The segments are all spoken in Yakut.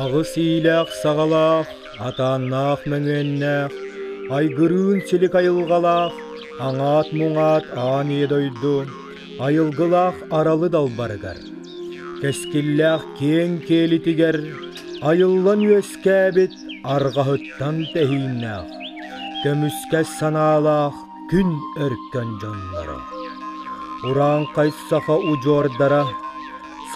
Аҕыс иилээх-саҕалаах, атааннаах-мөҥүөннээх, айгырыын силик айылҕалаах, аҥаат-муҥаат аан ийэ дойду айылгылаах аралы далбарыгар, кэскиллээх киэҥ киэлитигэр айыллан үөскээбит арҕаһыттан тэһииннээх, көмүскэс санаалаах күн өркөн дьонноро. Урааҥхай саха удьуордара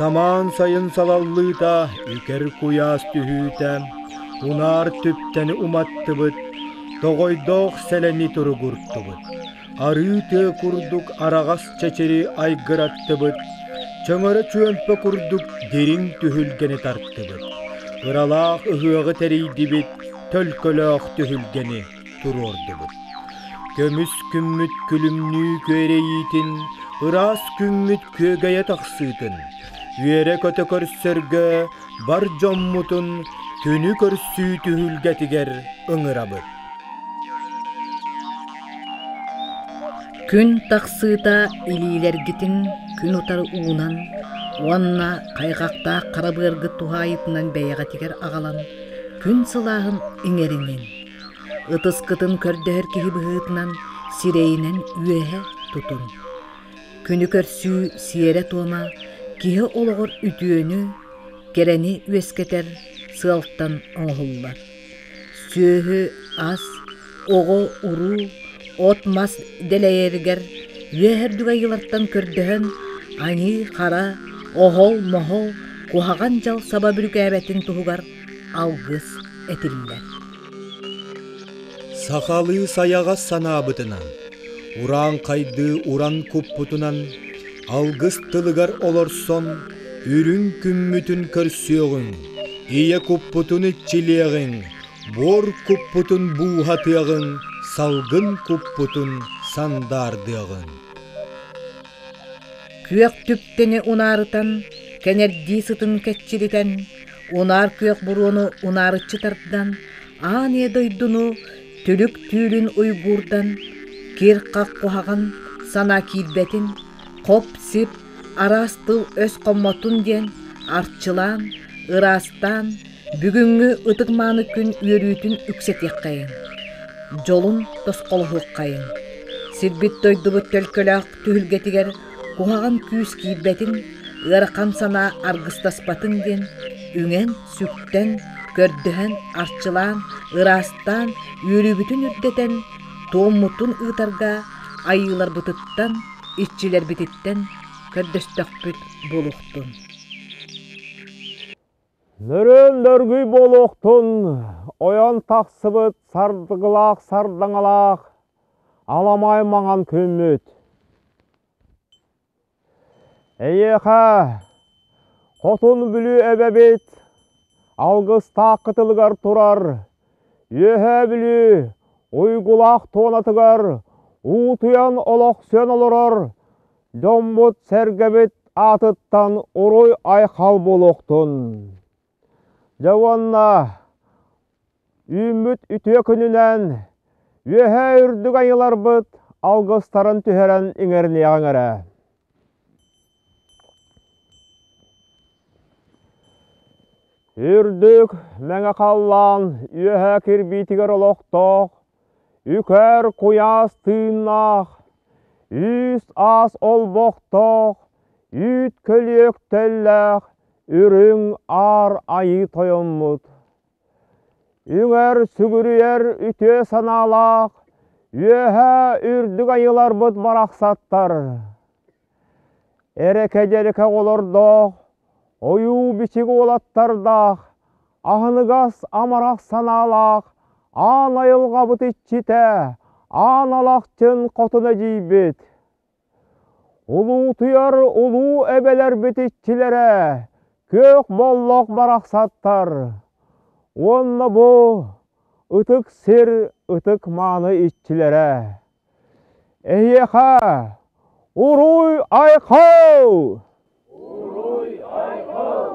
Самаан сайын салаллыыта, үкэр куйаас түһүүтэ, унаар түптэни уматтыбыт, тоҕойдоох сэлэни туругуртубут, арыы тыа курдук араҕас чэчири айгыраттыбыт, чөҥөрө чүөмпэ курдук дириҥ түһүлгэни тартыбыт, ыралаах ыһыаҕы тэрийдибит, төлкөлөөх түһүлгэни туруордубут. Көмүс күммүт күлүмнүү күөрэйиитин, ыраас күммүт күөгэйэ тахсыытын, үөрэ-көтө көрсөргө бар дьоммутун күнү көрсүү түһүлгэтигэр ыҥырабыт. Күн тахсыыта илиилэргитин күн утары уунан уонна хайҕахтаах хара быаргыт туһаайытынан бэйэҕитигэр аҕалан күн сылааһын иҥэринин. Ытыскытын көрдөһөр киһи быһыытынан сирэйинэн үөһэ тутун. Күнү көрсүү сиэрэ-туома киһи олоҕор үтүөнү, кэрэни үөскэтэр сыалтан оҥоһуллар. Сүөһү, ас, оҕо, уруу, от-мас дэлэйэригэр үөһэрдүк айыылартан көрдөһөн аньыы-хара, оһол-моһол, куһаҕан дьал саба бүрүкээбэтин туһугар алгыс этиллэр. Сахалыы сайаҕас санаабытынан, урааҥхайдыы уран куппутунан, алгыс тылыгар олорсон, үрүҥ күммүтүн көрсүөҕүҥ, ийэ куппутун иччилиэҕиҥ, буор куппутун бууһатыаҕыҥ, салгын куппутун сандаардыаҕыҥ. Күөх түптэни унаарытан, кэнэрдии сытын кэччилитэн, унаар күөх буруону унаарыччы тардан, аан ийэ дойдуну түлүк түүлүн уйгуурдан, кир-хах куһаҕан санаа киирбэтин, хоп-сип, араас тыл-өс хоммотун диэн арчылаан, ыраастаан, бүгүҥҥү ытык-мааны күн үөрүүтүн үксэтиэххэйиҥ, дьолун тосхолоһуоххайыҥ. Сирбит-дойдубут төлкөлөөх түһүлгэтигэр куһаҕан күүс киирбэтин, ыарахан санаа аргыстаспатын диэн үҥэн-сүктэн, көрдөһөн, арчылаан, ыраастаан, үөрүүбүтүн үрдэтэн, туоммутун ыытарга айыыларбытыттан, иччилэрбититтэн көрдөстөхпүт буолуохтун. Нөрүөн нөргүй буолуохтун, ойон тахсыбыт сардыгылаах сардаҥалаах аламай маҥан күммүт. Эйиэхэ Хотун Бүлүү эбэбит алгыстаах кытылыгар турар Үөһээ Бүлүү уйгулаах туонатыгар уутуйан олохсуйан олорор дьоммут-сэргэбит аатыттан уруй-айхал буолуохтун. Дьэ уонна үүммүт үтүө күнүнэн үөһээ үрдүк айыыларбыт алгыстарын түһэрэн иҥэриниэҕиҥ эрэ. Үрдүк мэҥэ халлаан үөһээ кирбиитигэр олохтоох Үкэр куйаас тыыннаах, үүс-аас олбохтоох, үүт көлүөктэллээх үрүҥ аар айыы тойоммут. Үҥэр сүгүрүйэр үтүө санаалаах үөһээ үрдүк айыыларбыт барахсаттар. Эрэкэ-дьэрэкэ оҕолордоох, ойуу-бичик уолаттардаах, аһыныгас амарах санаалаах аан айылҕабыт иччитэ, аан алахчын хотун эдьиийбит. Улуутуйар улуу эбэлэрбит иччилэрэ, күөх боллох барахсаттар. Уонна бу ытык сир ытык мааны иччилэрэ. Эһиэхэ уруй-айхал! Уруй-айхал!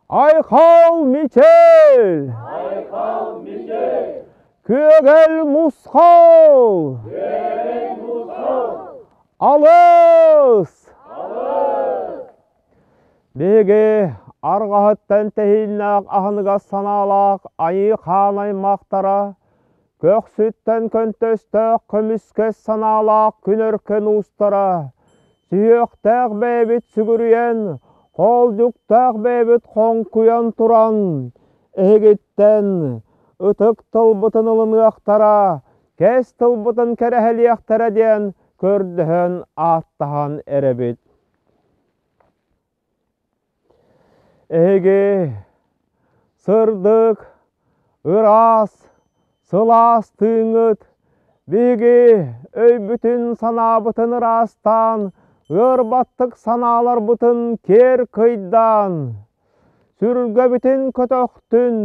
Айхал Мичел! Айхал Мичел! Күөгэл Мусхал! Күөгэл Мусхал! Алыс! Алыс! Биһиги Арҕаһыттан тэһииннээх аһыныгас санаалаах айыы хаан аймахтара, көхсүттэн көнтөстөөх көмүскэс санаалаах күн өркөн уустара, сүһүөхтээх бэйэбит сүгүрүйэн, хоолдьуктаах бэйэбит хоҥкуйан туран, эһигиттэн ытык тылбытын ылыныахтара, кэс тылбытын кэрэһэлиэхтэрэ диэн көрдөһөн ааттаһан эрэбит. Эһиги сырдык, ыраас, сылаас тыыҥҥыт биһиги өйбүтүн-санаабытын ыраастаан, ыарбаттык санааларбытын киэр кыйдаан, сүргэбитин көтөхтүн,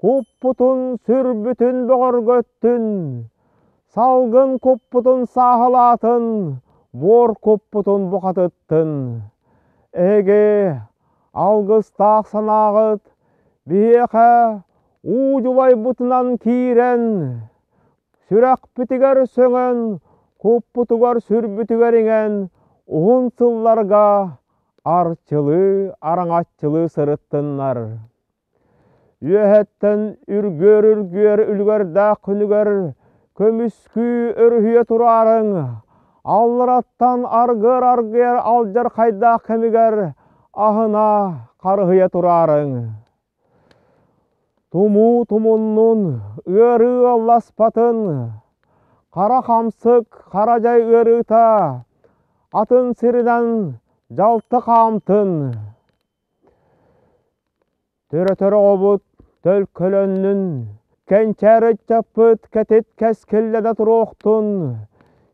куппутун сүрбүтүн бөҕөргөттүн, салгын куппутун сааһылаатын, буор куппутун бухатыттын. Эһиги алгыстаах санааҕыт биһиэхэ уу дьулайбытынан киирэн, сүрэхпитигэр сөҥөн, куппутугар-сүрбүтүгэр иҥэн, уһун сылларга арчылыы, араҥаччылыы сырыттыннар. Үөһэттэн үргүөр-үргүөр үлүгэрдээх күнүгэр көмүскүү өрүһүйэ тураарыҥ, аллараттан аргыар-аргыар алдьархайдаах кэмигэр аһына харыһыйа тураарыҥ. Тумуу тумуннун, ыарыы алласпатын, хара хамсык, хара дьай ыарыыта атын сиринэн дьалты хаамтын. Төрөтөр оҕобут төлкөлөннүн, кэнчээри ыччаппыт кэтит кэскиллэнэ туруохтун,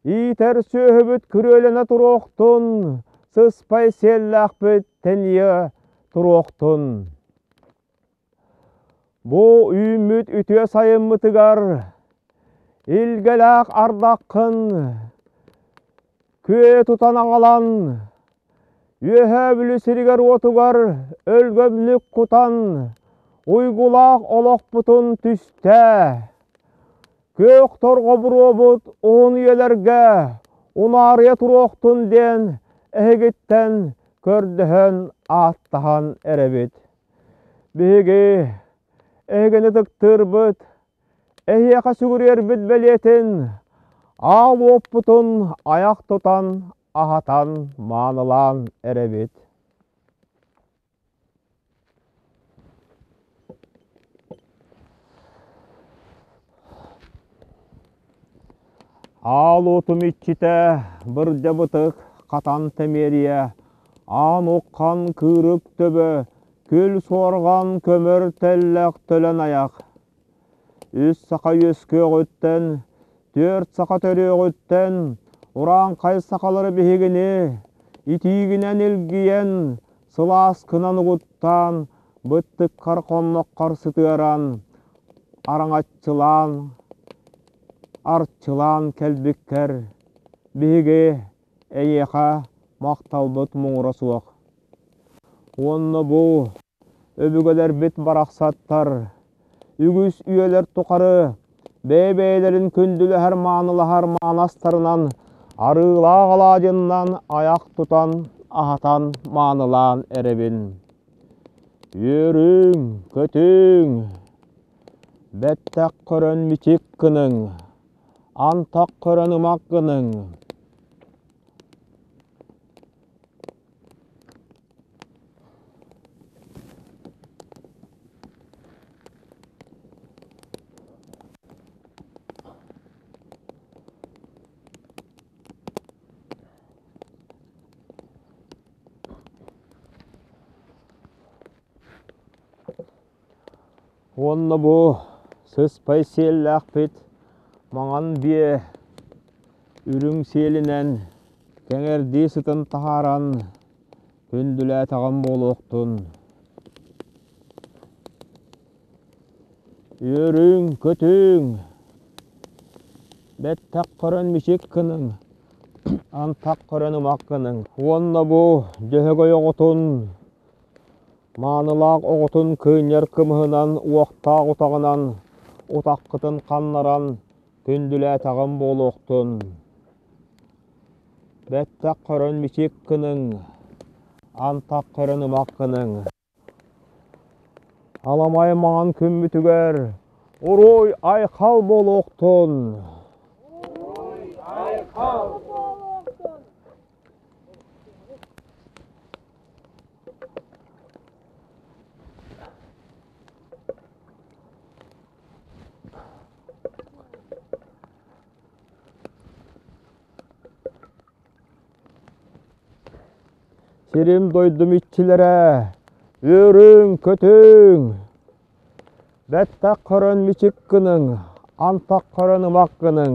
иитэр сүөһүбүт күрүөлэнэ туруохтун, сыспай сиэллээхпит тэнийэ туруохтун. Бу үүммүт үтүө сайыммытыгар илгэлээх ардаххын күө тутан аҕалан Үөһээ Бүлүү сиригэр-уотугар өлгөмнүк кутан, уйгулаах олохпутун түстээ. Күөх торҕо буруобут уһун үйэлэргэ унаарыйа туруохтун диэн эһигиттэн көрдөһөн ааттаһан эрэбит. Биһиги эһигини ытыктыырбыт, эһиэхэ сүгүрүйэрбит бэлиэтин аал уоппутун айах тутан аһатан маанылаан эрэбит. Аал уотум иччитэ бырдьабытык хатан тэмиэрийэ, аан уххан кыырык төбө, күл суорҕан көмөр тэллэх төлөн айах. Үс саха үөскүөҕүттэн, түөрт саха төрүөҕүттэн урааҥхай сахалары биһигини итиигинэн илгийэн, сылааскынан угуттаан, быттыккар хонноххор сытыаран, араҥаччылаан, арчылаан кэлбиккэр биһиги эйиэхэ махталбыт муҥура суох. Уонна бу Өбүгэлэрбит барахсаттар үгүс үйэлэр тухары бэйэ-бэйэлэрин күндүлэһэр-маанылаһар маанастарынан арыылаах алаадьыннан айах тутан, аһатан маанылаан эрэбин. Үөрүҥ, көтүҥ, бэттэх көрөн мичик гыныҥ, антах көрөн ымах гыныҥ. Уонна бу сыспай сиэллээхпит маҥан биэ үрүҥ сиэлинэн кэҥэрдии сытын таһааран күндүлээтэҕим буолуохтун. Үөрүҥ, көтүҥ, бэттэх көрөн мичик гыныҥ, антах көрөн ымах гыныҥ. Уонна бу Дьөһөгөй оҕотун Маанылаах оҕотун кыынньар кымыһынан, уохтаах утаҕынан утаххытын ханнаран күндүлээтэҕим буолуохтун. Бэттэх көрөн мичик гыныҥ, антах көрөн ымах гыныҥ. Аламай маҥан күммүтүгэр уруй айхал буолуохтун! Уруй айхал буолуохтун! Сирим-дойдум иччилэрэ, үөрүҥ-көтүҥ! Бэттэх көрөн мичик гыныҥ, антах көрөн ымах гыныҥ.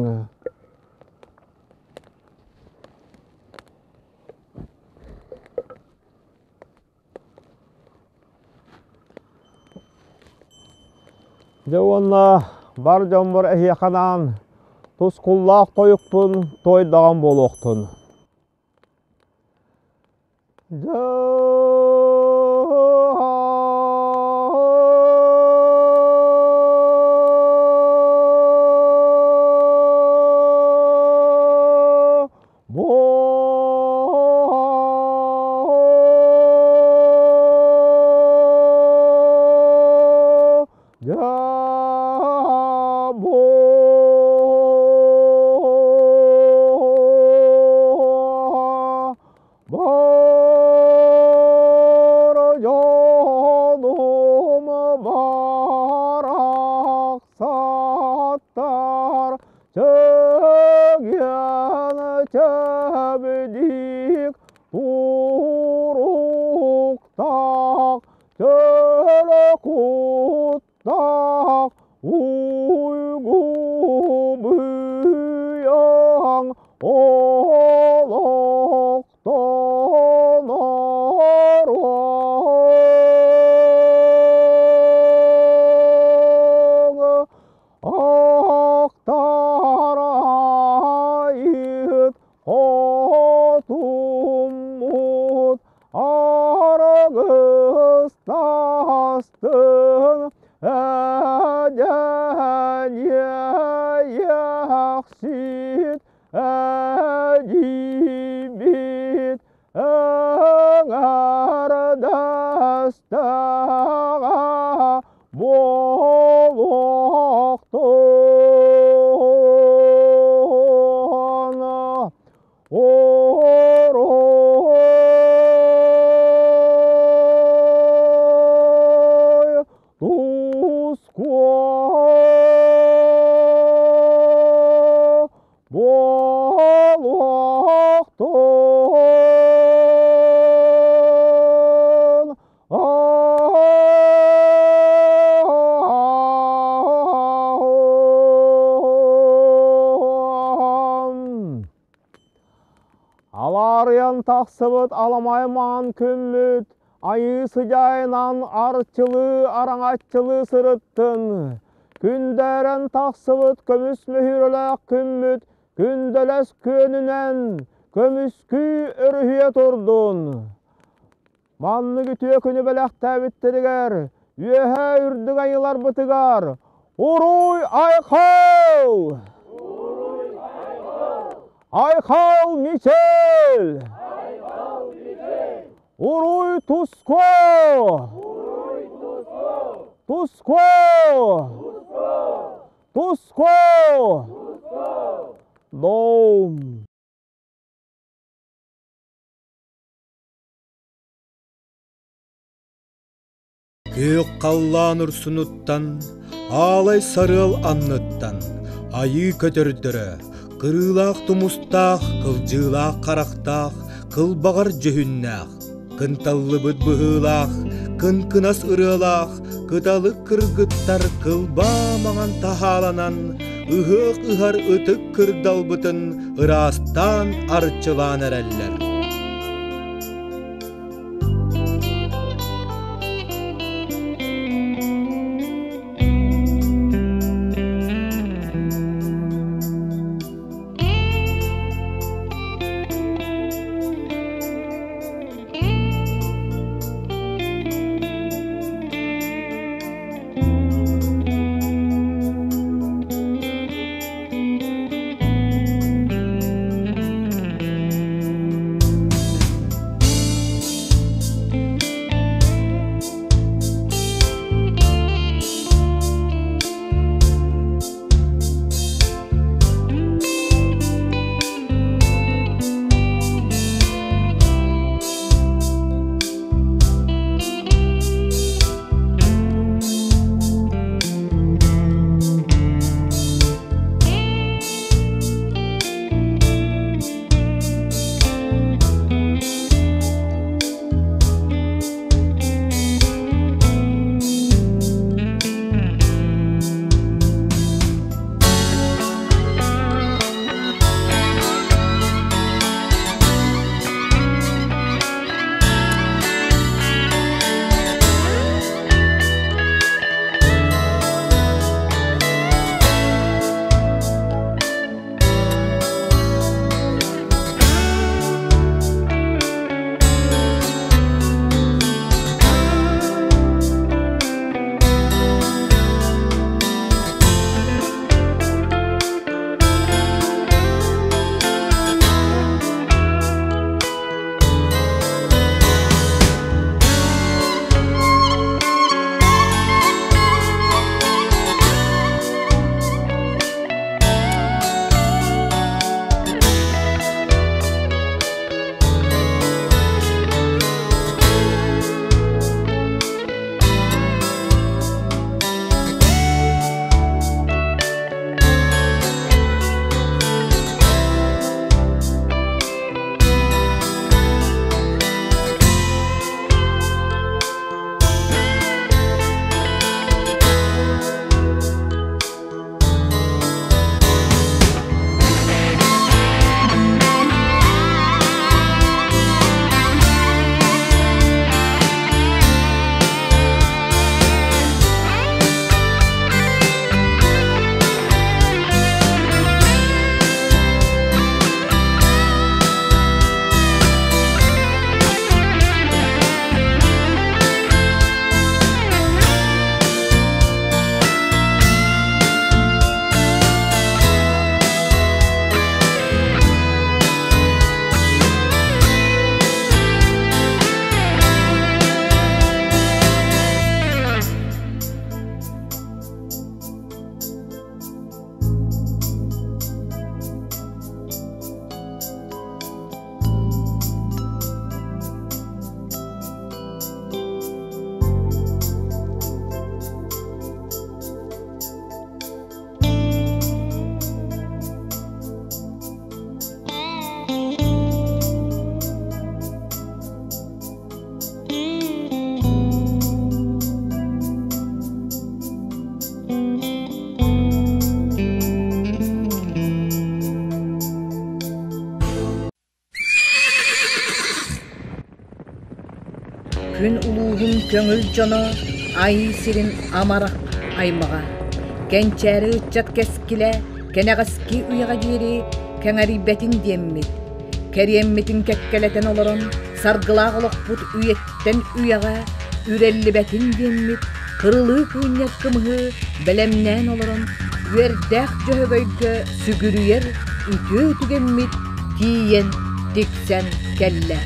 Дьэ уонна бар дьоммор эһиэхэ анаан тускуллаах тойукпун туойдаҕым буолуохтун. Дьонум барахсаттар чэгиэн чэбдик туруктаах төлө куттаах уйгу быйаҥ олохтоноруоҥ Ахтарайыт хотуммут аргыстастын эдьэниэйэхсит эдьиийбит эҥэрдэстэҕэ буолуохтун. Орой тускуо буолуохтун. Алаарыйан тахсыбыт аламай маҥан күммүт айыы сыдьаайынан арчылыы араҥаччылыы сырыттын. Күндээрэн тахсыбыт көмүс мөһүүрэлээх күммүт күндэлэс күөнүнэн көмүскүү өрүһүйэ турдун. Маннык үтүө күнү бэлэхтээбиттэригэр үөһээ үрдүк айыларбытыгар Уруй Айхал! Айхал Мичел! Уруй Туско! Туско! Туско! Дом! Күөх халлаан урсунуттан, аалай сарыал анныттан айыы көтөрдөрө, кырыылаах тумустаах, кылдьыылаах харахтаах, кылбаҕар дьүһүннээх, кынталлыбыт быһыылаах, кынкынас ырыалаах, кыталык кыргыттар кылбаа маҥан таһааланан, ыһыах ыһар ытык кырдалбытын ыраастаан арчылаан эрэллэр. Күн улууһун көҥүл дьоно Айыы сирин амарах аймаҕа, кэнчээри ыччат кэскилэ кэнэҕэски үйэҕэ диэри кэҥэрийбэтин диэммит, кэриэммитин кэккэлэтэн олорон саргылаах олохпут үйэттэн үйэҕэ үрэллибэтин диэммит кырылыы кыынньар кымыһы бэлэмнээн олорон үөрдээх дьөһөгөйгө сүгүрүйэр үтүө түгэммит тиийэн тиксэн кэллэ.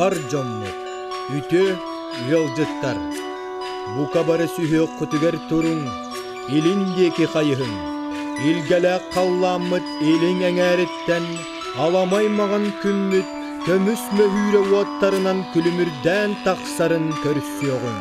Бар дьоммут, үтүө ыалдьыттар, бука бары сүһүөххүтүгэр туруҥ, илин диэки хайыһыҥ, илгэлээх халлааммыт илиҥ эҥээриттэн аламай маҕан күммүт көмүс мөһүүрэ уоттарынан күлүмүрдээн тахсарын көрсүөҕүҥ.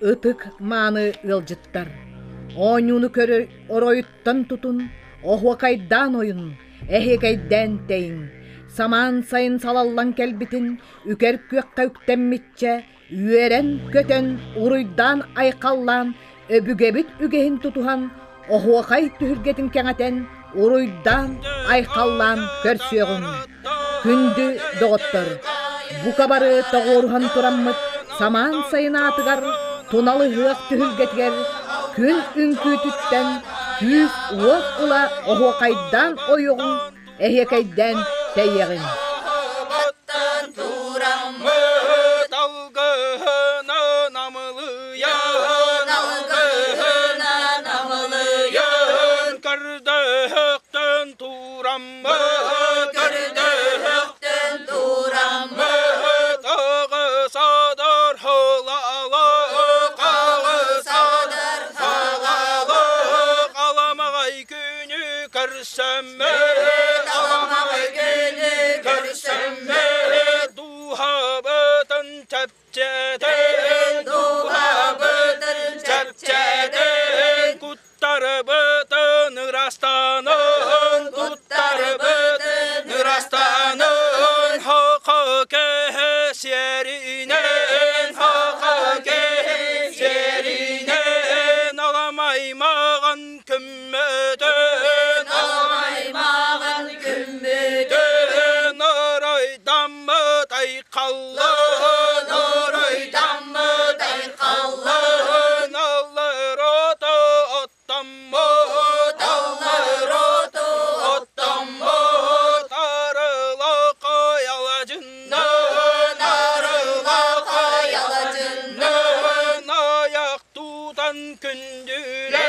Ытык мааны ыалдьыттар, оонньууну көрөр оройуттан тутун, оһуокайдаан ойун, эһиэкэйдээн тэйиҥ. Самаан сайын салаллан кэлбитин, үкэр күөххэ үктэммиччэ, үөрэн-көтөн, уруйдаан-айхаллаан, өбүгэбит үгэһин тутуһан, оһуохай түһүлгэтин кэҥэтэн, уруйдаан, айхаллаан көрсүөҕүҥ. Күндү доҕоттор, бука бары тоҕуоруһан тураммыт самаан сайын аатыгар тунал ыһыах түһүлгэтигэр күн үҥкүүтүттэн күүс-уох ыла оһуохайдаан ойоҕуҥ, эһиэкэйдээн тэйиэҕиҥ. Куттарыбытын ырастанын, куттарыбытын ырастанын, хохо кэһэ сиэринэн, хохо кэһэ сиэринэн, аламаймаҕын күммүтүн, аламаймаҕын күммүтүн, оройдаммыт айхаллын, оройдаммыт айхаллын, аллырото оттоммут, аллырото оттоммут, арылакай аладьыннын, арылакай аладьыннын, аяк тутан күндүлэ.